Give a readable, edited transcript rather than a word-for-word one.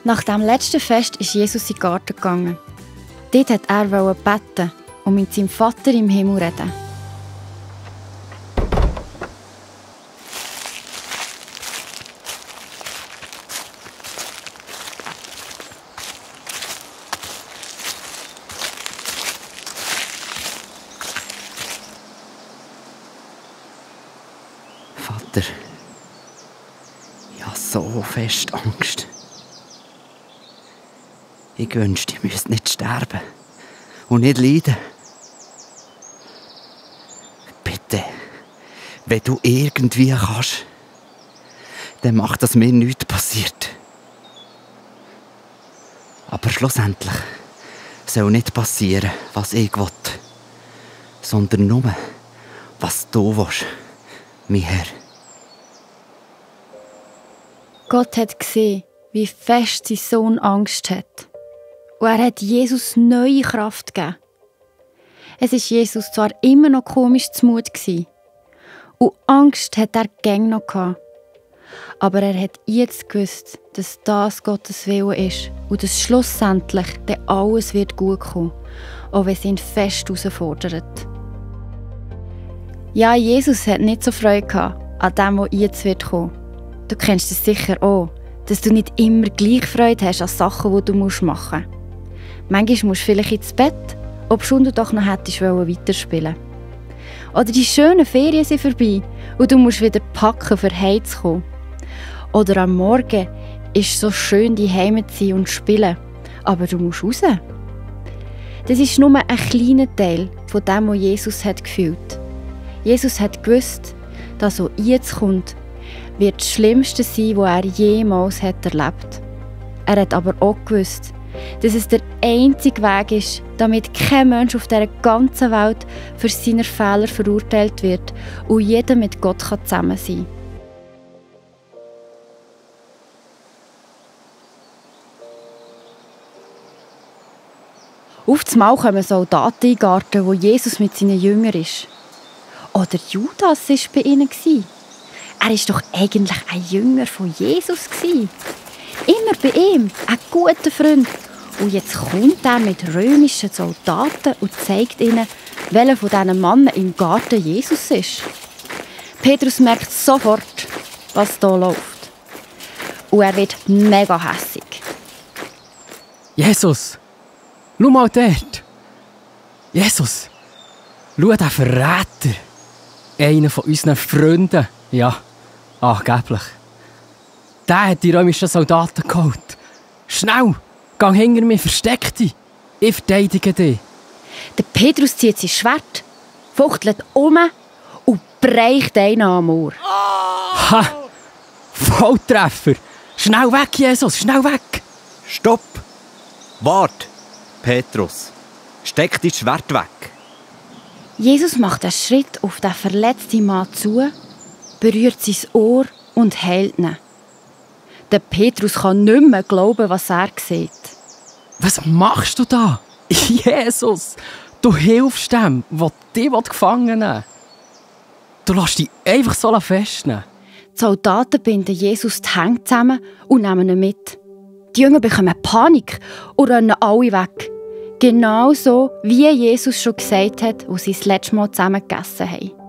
Nach dem letzten Fest ist Jesus in den Garten gegangen. Dort wollte er beten und mit seinem Vater im Himmel reden. Vater, ich habe so fest Angst. Ich wünschte, ich müsste nicht sterben und nicht leiden. Bitte, wenn du irgendwie kannst, dann mach, dass mir nichts passiert. Aber schlussendlich soll nicht passieren, was ich will, sondern nur, was du willst, mein Herr. Gott hat gesehen, wie fest sein Sohn Angst hat. Und er hat Jesus neue Kraft gegeben. Es war Jesus zwar immer noch komisch zumut gewesen. Und Angst hat er gäng noch gehabt. Aber er hat jetzt gewusst, dass das Gottes Wille ist und dass schlussendlich dann alles wird gut kommen, auch wenn es ihn fest herausfordert. Ja, Jesus hat nicht so Freude gehabt an dem, was jetzt wird kommen. Du kennst es sicher auch, dass du nicht immer gleich Freude hast an Sachen, die du machen musst. Manchmal musst du vielleicht ins Bett, obschon du doch noch hättest weiterspielen wollen. Oder die schönen Ferien sind vorbei und du musst wieder packen, für heim zu kommen. Oder am Morgen ist es so schön, daheim zu sein und zu spielen, aber du musst raus. Das ist nur ein kleiner Teil von dem, was Jesus hat gefühlt. Jesus hat gewusst, dass was jetzt kommt, wird das Schlimmste sein, was er jemals hat erlebt. Er hat aber auch gewusst, dass es der einzige Weg ist, damit kein Mensch auf dieser ganzen Welt für seine Fehler verurteilt wird und jeder mit Gott zusammen sein kann. Auf einmal kommen Soldaten in den Garten, wo Jesus mit seinen Jüngern ist. Oder Judas war bei ihnen. Er war doch eigentlich ein Jünger von Jesus. Immer bei ihm, ein guter Freund. Und jetzt kommt er mit römischen Soldaten und zeigt ihnen, welcher von diesen Männern im Garten Jesus ist. Petrus merkt sofort, was hier läuft. Und er wird mega hässig. Jesus, schau mal dort. Jesus, schau den Verräter. Einer von unseren Freunden. Ja, angeblich. Der hat die römischen Soldaten geholt. Schnell, geh hinter mir, versteck dich. Ich verteidige dich. Der Petrus zieht sein Schwert, fuchtelt um und breicht einen am Ohr. Ha! Volltreffer! Schnell weg, Jesus, schnell weg! Stopp! Wart, Petrus. Steck dein Schwert weg. Jesus macht einen Schritt auf den verletzten Mann zu, berührt sein Ohr und heilt ihn. Der Petrus kann nicht mehr glauben, was er sieht. Was machst du da? Jesus, du hilfst dem, der dich gefangen nehmen will. Du lässt dich einfach so festnehmen. Die Soldaten binden Jesus die Hände zusammen und nehmen ihn mit. Die Jünger bekommen Panik und rennen alle weg. Genau so, wie Jesus schon gesagt hat, als sie das letzte Mal zusammen gegessen haben.